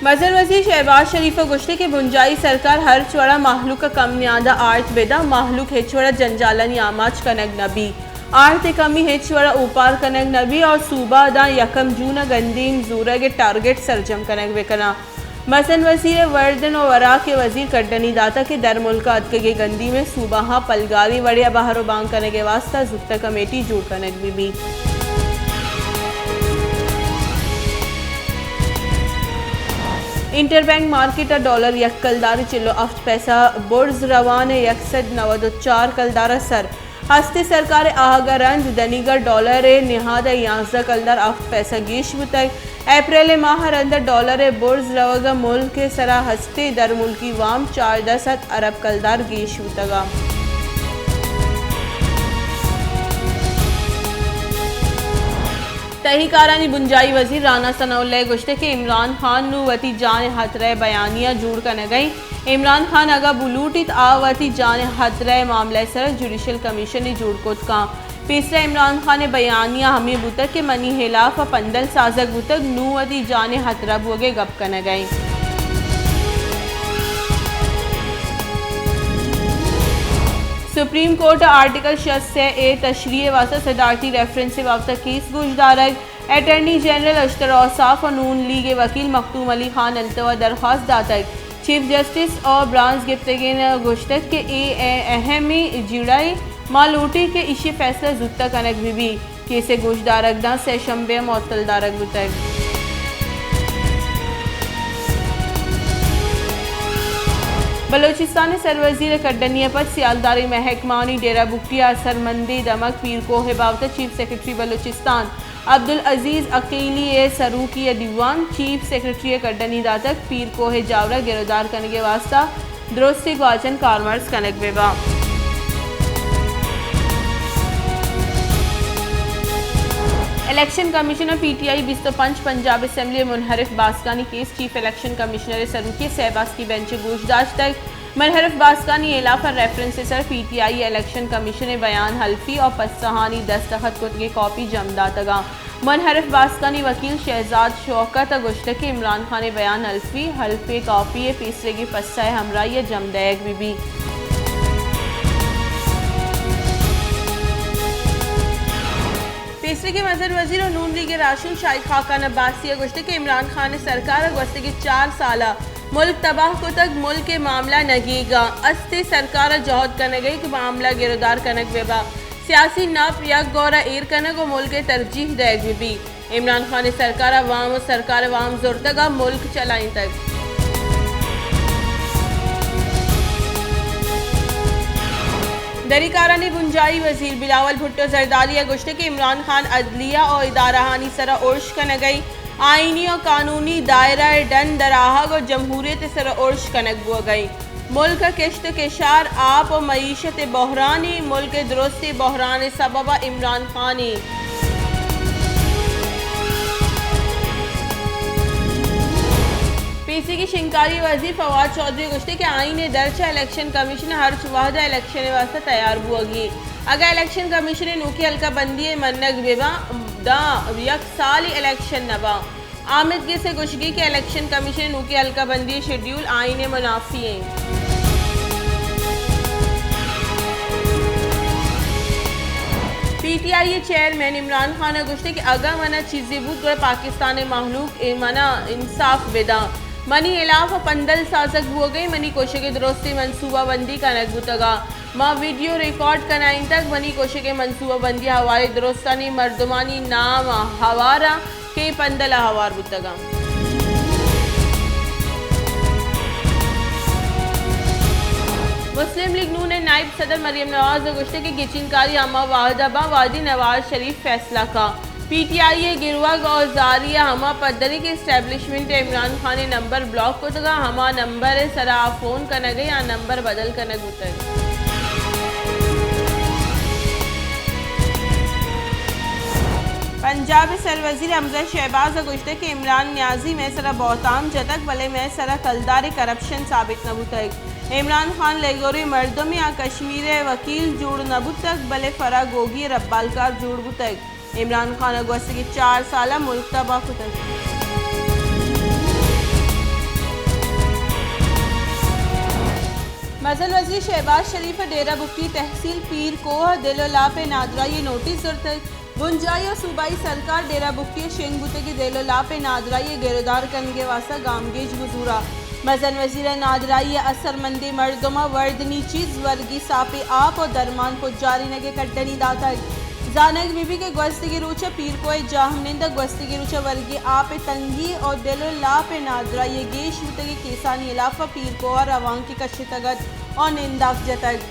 مزن وزیر شہباز شریف ءَ گوشتگ کہ بنجاہی سرکار ہرچ وڑا مہلوک ءَ کم نیاد ءَ آرت بہ داں، مہلوک ہچ وڑا جنجالانی آماچ کنگ نہ بیت۔ آرت ءِ کمی ہچ وڑا اوپار کنگ نہ بیت اور صوبہ ءَ داں یکم جون ءَ گندیم زورگ ءِ ٹارگٹ سرجم کنگ بہ کناں۔ مزن وزیر ءَ وردن و وراک ءِ وزیر کڈنی داتگ کہ درملک ءَ اتکگیں گندیم ءِ صوبہاں پلگاری وڑے ءَ بہر و بانگ کنگ ءِ واستہ زوتہ کمیٹی جوڑ کنگ بہ بیت۔ انٹر بینک مارکیٹ ءَ ڈالر یک کلدار چل و ہفت پیسہ برز روان ءَ یک سد نود و چار کلدار ءَ سر۔ ہستیں سرکار ءِ آہگ ءَ رند دنیگا ڈالر ءِ نہاد ءَ یازدہ کلدار ہفت پیسہ گیش بوتگ۔ اپریل ءِ ماہ ءَ رند ءَ ڈالر ءِ برز روگ ءَ ملک ءِ سرا ہستیں درملکی وام چاردہ سد ارب کلدار گیش بوتگ ءَ۔ تہی کارانی بنجاہی وزیر رانا ثناء اللہ ءَ گوشتگ کہ عمران خان نوں وتی جان ءِ ہترہ ءِ بیانیہ جوڑ کنگ ءَ انت۔ عمران خان اگاں بلوٹیت آ وتی جان ءِ ہترہ ءِ معاملہ ءِ سرا جوڈیشل کمیشنے جوڑ کت کن۔ پیسرا عمران خان ءِ بیانیہ ہمے بوتگ کہ منی ہلاف ءَ پندل سازگ بوتگ، نوں وتی جان ءِ ہترہ بوگ ءِ گپ کنگ ءَ انت۔ سپریم کورٹ ءَ آرٹیکل شست سے اے تشریح ءِ واستہ صدارتی ریفرنس ءِ بابت ءَ کیس گوشدارگ، اٹارنی جنرل اشتر اوصاف و نون لیگ ءِ وکیل مخدوم علی خان التو ءَ درخواست داتگ۔ چیف جسٹس ءَ برانز گپتگین ءَ گوشتگ کہ اے اے اہمیں جیڑہ ءِ، ما لوٹیں کہ ایشی ءِ فیصلہ زوتہ کنگ بہ بیت۔ کیس ءِ گوشدارگ داں سئے شنبے ءَ معطل دارگ بوتگ۔ بلوچستان ءِ سروزیر ءِ کڈنی ءَ پد سیالداریں محکمہانی ڈیرہ بگٹی ءَ اثرمندیں دمگ پیرکوہ ءِ بابت ءَ چیف سیکرٹری بلوچستان عبدالعزیز عقیلی ءِ سروکی ءَ دیوان، چیف سیکرٹری ءَ کڈنی داتگ، پیرکوہ ءِ جاور ءَ گرودار کنگ ءِ واستہ درستیں گواچن کارمرز کنگ بہ باں۔ الیکشن کمیشن ءَ پی ٹی آئی بیست و پنچ پنجاب اسمبلی ءِ منحرف باسکانی کیس چیف الیکشن کمشنر ءِ سروکی ءَ سئے باسکی بنچ ءَ گوش داشتگ۔ منحرف باسکانی ہلاف ءَ ریفرنس ءِ سر پی ٹی آئی ءَ الیکشن کمیشن ءِ بیان حلفی ءُ پسہانی دستخط کتگیں کاپی جم داتگ اَنت۔ منحرف باسکانی وکیل شہزاد شوکت ءَ گوشتگ کہ عمران خان ءِ بیان حلفی، حلف ءِ کاپی ءِ پیسریگیں پسہ ءِ ہمراہی ءَ جم دئیگ بہ بیت۔ پیسریگیں مزن وزیر ءُ نون لیگ ءِ راہشون شاہد خاقان عباسی ءَ گوشتگ کہ عمران خان ءِ سرکار ءَ گوستگیں چار سال ءَ ملک تباہ کتگ، ملک ءِ معاملہ نگیگ ءَ است ءُ سرکار ءَ جہد کنگ ءَ کہ معاملہ گرودار کنگ بہ بنت، سیاسی نپ یک گور ءَ ایر کنگ ءُ ملک ءِ ترجیح دئیگ بہ بیت۔ عمران خان ءِ سرکار ءَ وام ءُ سرکار ءِ وام زرتگ ءُ ملک چلائینتگ۔ دری کارانی بنجاہی وزیر بلاول بھٹو زرداری ءَ گوشتگ کہ عمران خان عدلیہ ءُ ادارہانی سر ءَ ارش کنگ ءَ آئینی ءُ قانونی دائرہ ءِ ڈن در آہگ ءُ جمہوریت ءِ سر ءَ ارش کنگ بوگ ءَ انت۔ ملک ءِ کشت ءُ کشار، آپ ءُ معیشت ءِ بحران انت، ملک ءِ درستیں بحران ءِ سبب ءَ عمران خان انت۔ پیسریگیں شنگکاری وزیر فواد چوہدری ءَ گوشتگ کہ آئین ءِ درچ ءَ الیکشن کمیشن ءَ ہرچ وہد ءَ الیکشن ءِ واستہ تیار بوگی۔ اگاں الیکشن کمیشن ءِ نوکیں ہلکہ بندی ءِ منگ بہ باں، داں یک سالے الیکشن نہ باں۔ آمید گس ءِ گوشگی کہ الیکشن کمیشن ءِ نوکیں ہلکہ بندی ءِ شیڈیول آئین ءِ منافی انت۔ پی ٹی آئی ءِ چیئرمین عمران خان ءَ گوشتگ کہ اگاں من ءَ چیزے بوت گڑا پاکستان ءِ مہلوک ءَ من ءَ انصاف بہ دنت۔ منی ہلاف ءَ پندل سازگ بوگ ءَ انت، منی کشگ ءِ درستیں منصوبہ بندی کنگ بوتگ ءَ۔ ما ویڈیو ریکارڈ کنائینتگ، منی کشگ ءِ منصوبہ بندی ءِ ہواریں درستانی مردمانی نام ءَ ہوار ءَ کہ اے پندل ءَ ہوار بوتگ اَنت۔ مسلم لیگ نون ءِ نائب صدر مریم نواز ءَ گوشتگ کہ گچینکاری ہما وہد ءَ باں وہدے نواز شریف فیصلہ کنت۔ پی ٹی آئی ءِ گروگ ءُ زاری ءِ ہما پدر انت کہ اسٹیبلشمنٹ ءَ عمران خان ءِ نمبر بلاک کتگ ءُ ہما نمبر ءِ سرا آ فون کنگ ءَ آ نمبر بدل کنگ بوتگ۔ پنجاب ءِ سروزیر حمزہ شہباز ءَ گوشتگ کہ عمران نیازی مئے سرا بہتام جتگ، بلے مئے سرا کلدار ءِ کرپشن ثابت نہ بوتگ۔ عمران خان لیگوریں مردمے آ کشمیر ءِ وکیل جوڑ نہ بوتگ، بلے فرا گوگی ءِ ربالکار جوڑ بوتگ۔ عمران خان ءَ گوستگیں چار سال ءَ ملک تباہ کتگ۔ مزن وزیر شہباز شریف ءَ ڈیرہ بگٹی تحصیل پیر کوہ ءَ دل ءُ لاپ ءِ نادراہی ءِ نوٹس زرتگ۔ بنجاہی ءُ صوبائی سرکار ڈیرہ بگٹی ءَ شنگ بوتگیں دل ءُ لاپ ءِ نادراہی ءِ گرودار کنگ ءِ واستہ گامگیج بزوراں۔ مزن وزیر ءَ نادراہی ءِ اثرمندیں مردماں وردنی چیز ورگی ساپیں آپ ءُ درمان پجارینگ ءِ کڈنی داتگ۔ زانگ بہ بیت کہ گوستگیں روچ ءَ پیرکوہ ءِ جاہمنند ءَ گوستگیں روچ ءَ ورگی آپ ءِ تنگی ءُ دل ءُ لاپ ءِ نادراہی ءِ گیش بوتگیں کیسانی ہلاف ءَ پیرکوہ ءَ روانکے کشتگ ات ءُ ننداک جتگ۔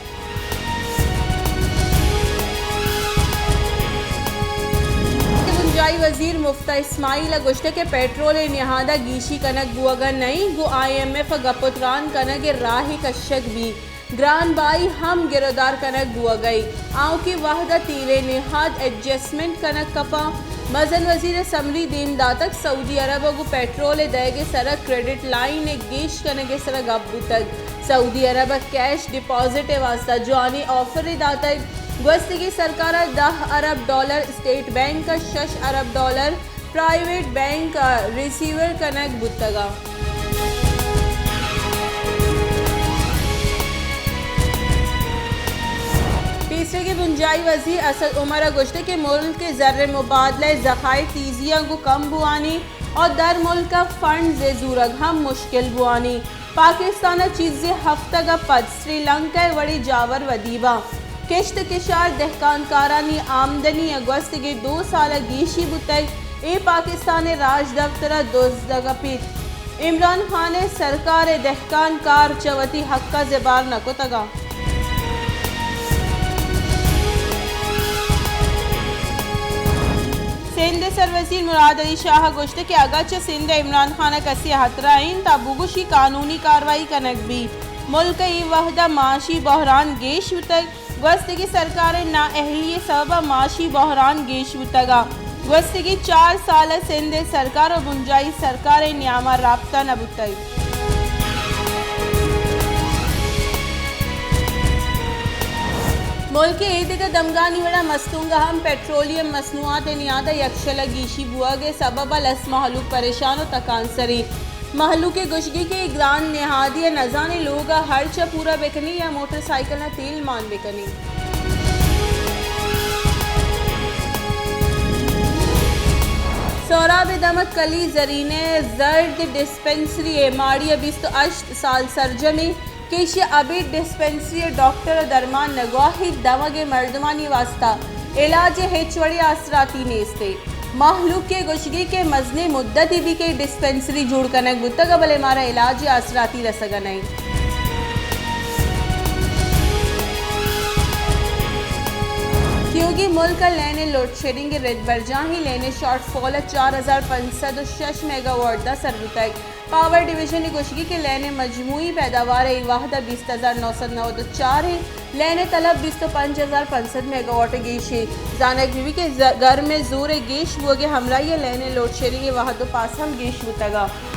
بنجاہی وزیر مفتہ اسماعیل ءَ گوشتگ کہ پیٹرول ءِ نہاد ءَ گیشی کنگ بوگ ءَ نہ اِنت، گوں آئی ایم ایف ءَ گپ ءُ تران کنگ ءِ راہے کشگ بیت۔ گران بہائی ہم گرودار کنگ بوگ ءَ اِنت۔ آؤکیں وہد ءَ تیل ءِ نہاد ایڈجسٹمنٹ کنگ کپاں۔ مزن وزیر ءَ سمری دیم داتگ، سعودی عرب ءَ گوں پیٹرول ءِ دئیگ ءِ سرا کریڈٹ لائن ءِ گیش کنگ ءِ سرا گپ بوتگ۔ سعودی عرب ءَ کیش ڈیپازٹ ءِ واستہ جوانیں آفرے داتگ۔ گوستگیں سرکار ءَ دہ ارب ڈالر اسٹیٹ بینک ءَ، شش ارب ڈالر پرائیویٹ بینک ءَ ریسیور کنگ بوتگ ءَ۔ پیسریگیں بنجاہی وزیر اسد عمر ءَ گوشتگ کہ ملک ءِ زر ءِ مبادلہ ءِ ذخائر تیزی ءَ گوں کم بوانی ءُ در ملک ءَ فنڈز ءِ زورگ ہم مشکل بوانی۔ پاکستان ءَ چیزے ہفتگ ءَ پد سری لنکا ءِ وڑیں جاور ودی باں۔ کشت ءُ کشار، دہکانکارانی آمدنی ءَ گوستگیں دو سال ءَ گیشی بوتگ، اے پاکستان ءِ راجدپتر ءَ دزتگ ءَ پیت۔ عمران خان ءِ سرکار ءَ دہکانکار چہ وتی حق ءَ زبہر نہ کتگ ءَ۔ سندھ ءِ سروزیر مراد علی شاہ ءَ گوشتگ کہ اگاں چہ سندھ ءَ عمران خان ءَ کسے ءَ ہترہ اِنت، تہ بگوشی قانونی کاروائی کنگ بیت۔ ملک ءَ اے وہد ءَ معاشی بحران گیش بوتگ۔ گوستگیں سرکار ءِ نااہلی ءِ سبب ءَ معاشی بحران گیش بوتگ ءَ۔ گوستگیں چار سال ءَ سندھ ءِ سرکار ءُ بنجاہی سرکار ءِ نیام ءَ رابطہ نہ بوتگ۔ ملک ءِ اے دگہ دمگانی وڑا مستونگ ءَ ہم پیٹرولیم مصنوعات ءِ نیاد ءَ یکشل ءَ گیشی بوگ ءِ سبب ءَ لس مہلوک پریشان ءُ تکانسر اِنت۔ مہلوک ءِ گوشگی کہ اے گران نہادی ءَ نزانیں لوگ ءَ ہرچ ءَ پورا بہ کنی یا موٹر سائیکل ءَ تیل مان بہ کنی۔ سہراب ءِ دمگ کلی زرینہ ءِ زرد ڈسپنسری ءِ ماڑی ءَ بیست ءُ ہشت سال سرجم اِنت کہ ایشی ءَ ابید ڈسپنسری ءِ ڈاکٹر ءُ درمان نہ گواہیت، دمگ ءِ مردمانی واستہ علاج ءِ ہچ وڑیں آسراتی نیست اِنت۔ مہلوک ءِ گوشگی کہ مزنیں مدتے بیت کہ ڈسپنسری جوڑ کنگ بوتگ ءَ، بلے مارا علاج ءِ آسراتی رسگ ءَ نہ اِنت۔ تیوگیں ملک ءَ لین ءِ لوڈ شیڈنگ ءِ رد برجاہ اِنت، لین ءِ شارٹ فال ءَ چار ہزار پنچ سد ءُ شش میگا واٹ داں سر بوتگ۔ پاور ڈویژن ءِ گوشگی کہ لین ءِ مجموعی پیداوار ءِ وہد ءَ بیست ہزار نو سد نود ءُ چار اِنت، لین ءِ طلب بیست ءُ پنچ ہزار پنچ سد میگا واٹ ءَ گیش اِنت۔ زانگ بہ بیت کہ ز-، گرم ءِ زور ءِ گیش بوگ ءِ ہمراہی ءَ لین ءِ لوڈ شیڈنگ ءِ وہد ءُ پاس ہم گیش بوتگ ءَ۔